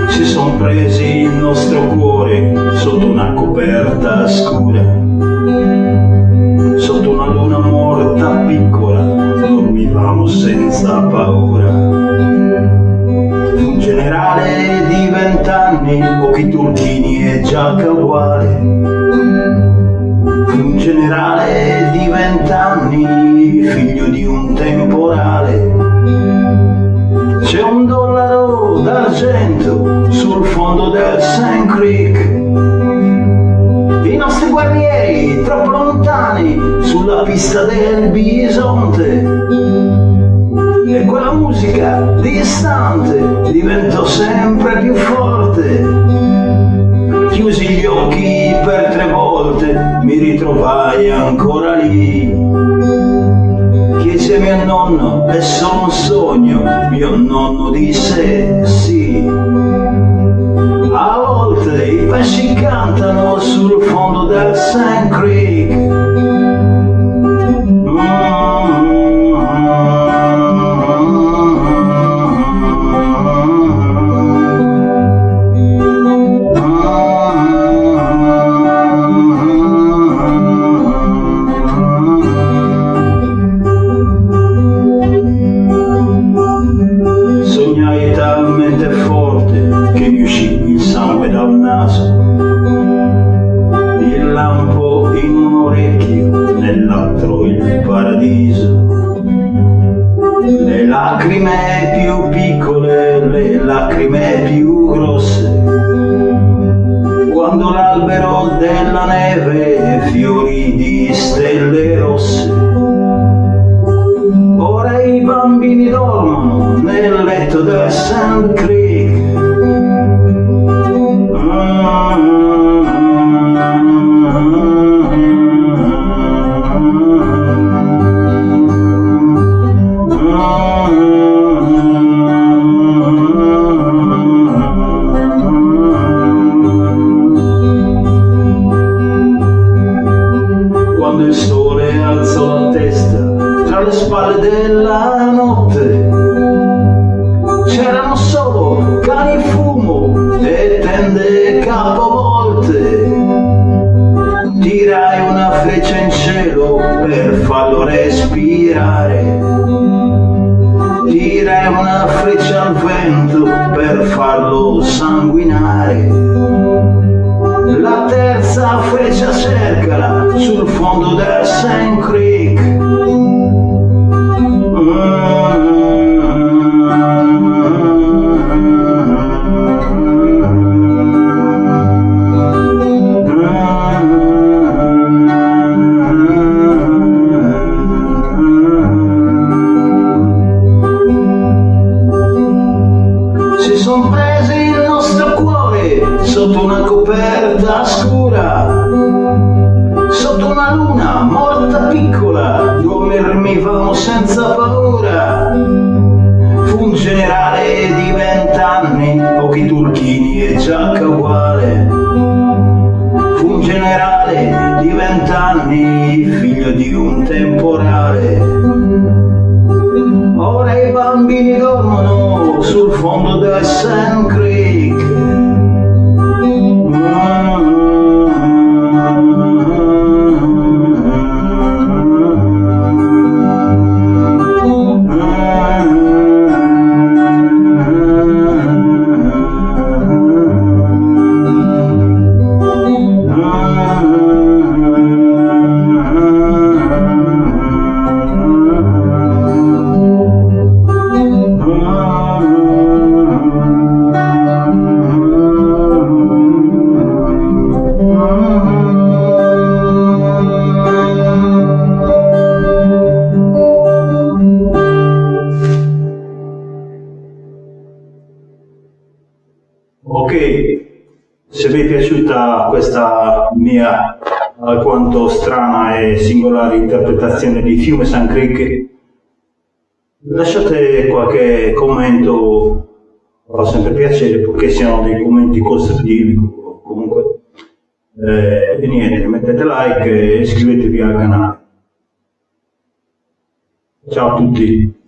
Si son presi il nostro cuore sotto una coperta scura, sotto una luna morta piccola dormivamo senza paura. Fu un generale di vent'anni, occhi turchini e giacca uguale. Fu un generale di vent'anni, figlio di un temporale. C'è un dollaro d'argento sul fondo del Sand Creek. I nostri guerrieri troppo lontani sulla pista del bisonte. E quella musica distante diventò sempre più forte. Chiusi gli occhi per tre volte, mi ritrovai ancora lì. Chiesi a mio nonno, è solo un sogno, mio nonno disse sì. A volte i pesci cantano sul fondo del Sand Creek. Sognai talmente forte che mi uscì il sangue dal naso. Il lampo in un orecchio, nell'altro il paradiso. Le lacrime più piccole, le lacrime più grosse. Quando l'albero della neve fiorì di stelle rosse. Ora i bambini dormono nel letto del Sand Creek. Quando il sole alzò la testa tra le spalle della notte, c'erano solo cani e fumo e tende capovolte. Tirai una freccia in cielo per farlo respirare. Tirai una freccia al vento per farlo sanguinare. La terza freccia cercala sul fondo del Sand Creek. Si son presi il nostro cuore sotto una coperta scura, sotto una luna morta piccola, dormivamo senza paura. Fu un generale di vent'anni, occhi turchini e giacca uguale. Fu un generale di vent'anni, figlio di un temporale. Ora i bambini dormono sul fondo del Sand Creek. Ok, se vi è piaciuta questa mia alquanto strana e singolare interpretazione di Fiume Sand Creek, Lasciate qualche commento, fa sempre piacere, purché siano dei commenti costruttivi comunque. E niente, mettete like e iscrivetevi al canale. Ciao a tutti!